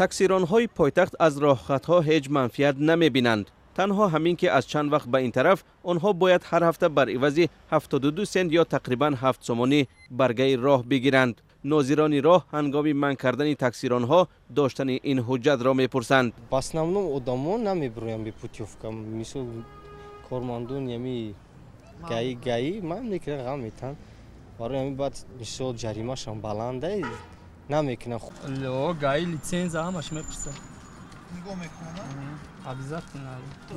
Таксиронҳои пойтахт аз роҳхатҳо ҳеҷ манфиат намебинанд. Танҳо ҳамин ки аз чанд вақт ба ин тараф онҳо бояд ҳар ҳафта бар ивази 72 сент ё тақрибан 7 сомонӣ баргаи роҳ бигиранд. Нозирони роҳ ҳангоми манъ кардани таксиронҳо доштани ин ҳуҷҷатро мепурсанд. В основном одамо намебироянд бе путёвка. Мисол, кормандони ами ГАИ ман мекунанд, ғам метаҳанд. Барои ҳамин баъд, мисол, ҷаримашам баланда, намекунанд. ГАИ, лицензия, ҳамаш мепурсад. Нигоҳ мекунанд. Обязательно.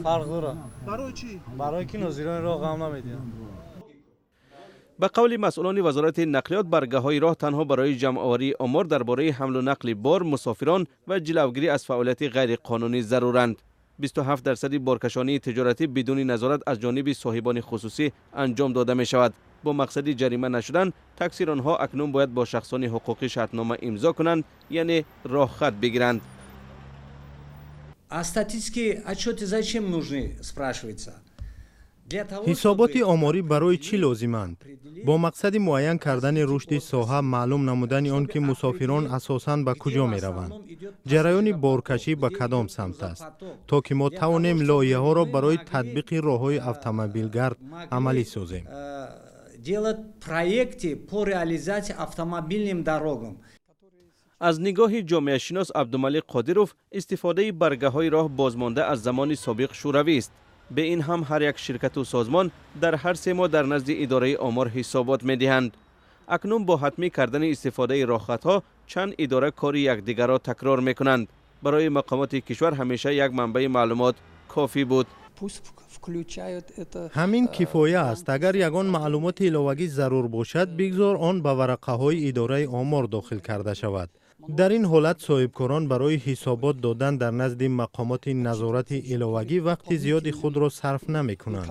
Фарқ дорад. Барои чӣ? Барои ки нозирони роҳ ғам намедиҳанд. Ба қавли масъулони вазорати нақлиёт, баргаҳои роҳ танҳо барои ҷамъоварии омор дар бораи ҳамлу нақли бор, мусофирон ва ҷилавгирӣ аз фаъолияти ғайриқонунӣ заруранд. 27 дарсади боркашонии тиҷоратӣ бидуни назорат аз ҷониби соҳибони хусусӣ анҷом дода мешавад. Бо мақсади ҷарима нашудан, таксиронҳо акнун бояд бо шахсони ҳуқуқӣ шартнома имзо кунанд, яъне роҳхат бигиранд. А статистические отчеты зачем нужны, спрашивается? Ҳисоботи оморӣ барои чӣ лозиманд? Бо мақсади муайян кардани рушди соҳа, маълум намудани он, ки мусофирон асосан ба куҷо мераванд, ҷараёни боркашӣ ба кадом самт аст, то ки мо тавонем лоиҳаҳоро барои татбиқи роҳҳои автомобилгард амалӣ созем. Делать проекты по реализации автомобильным дорогам. Аз нигоҳи ҷомеашинос Абдумалик Қодиров, истифодаи баргаҳои роҳ бозмонда аз замони собиқ Шӯравист. Бе ин ҳам ҳар як ширкату созмон дар ҳар 3 моҳ дар назди идораи омор ҳисобот медиҳанд. Акнун бо ҳатмӣ кардани истифодаи роҳхатҳо чанд идора кори якдигарро такрор мекунанд. Барои мақомоти кишвар ҳамеша як манбаи маълумот кофӣ буд. Ҳамин кифоя аст. Агар ягон маълумоти иловагӣ зарур бошад, бигзор он ба варақаҳои идораи омор дохил карда шавад. Дар ин ҳолат соҳибкорон барои ҳисобот додан дар назди мақомоти назорати иловагӣ вақти зиёди худро сарф намекунанд.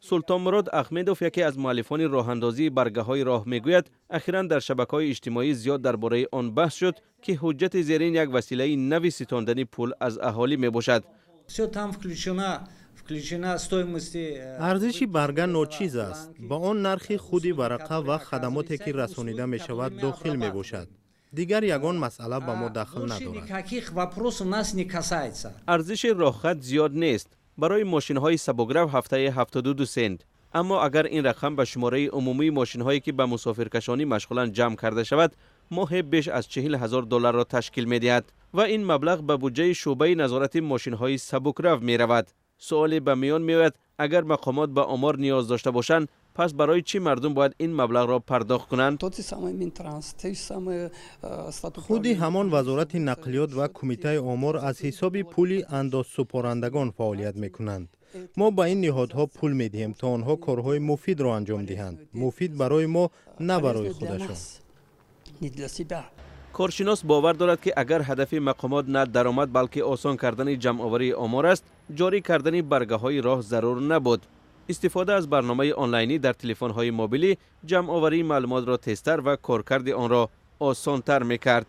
Султонмурод Ахмедов, яке аз муаллифони роҳандозии баргаҳои роҳ, мегӯяд, ахиран дар шабакаҳои иҷтимоӣ зиёд дар бораи он баҳс шуд, ки ҳуҷҷати зерин як василаи нави ситондани пул аз аҳолӣ мебошад. Все там включена стоимости. Арзиши барга ночиз аст. Ба он нархи худи варақа ва хадамоте, ки расонида мешавад, дохил мебошад. Дигар ягон масъала ба мо дахл надорад. Никаких вопросов нас не касается. Арзиши роҳхат зиёд нест. Барои мошинҳои сабукрав ҳафтаи 72 сент. Аммо агар ин рақам ба шумораи умумии мошинҳое, ки ба мусофиркашонӣ машғуланд, ҷамъ карда шавад, моҳе беш аз 40 000 долларро ташкил медиҳад ва ин маблағ ба буҷаи шӯъбаи назорати мошинҳои сабукрав меравад. Суоле ба миён меояд: агар мақомот ба омор ниёз дошта бошанд, пас барои чӣ мардум бояд ин маблағро пардохт кунанд? Худи ҳамон Вазорати нақлиёт ва Кумитаи омор аз ҳисоби пули андозсупорандагон фаъолият мекунанд. Мо ба ин ниҳодҳо пул медиҳем, то онҳо корҳои муфидро анҷом диҳанд, муфид барои мо, на барои худашон. Коршинос бовар дорад, ки агар ҳадафи мақомот на даромад, балки осон кардани ҷамъоварии омор аст, ҷорӣ кардани баргаҳои роҳ зарур набуд. Истифода аз барномаи онлайнӣ дар телефонҳои мобилӣ ҷамъоварии маълумотро тезтар ва коркарди онро осонтар мекард.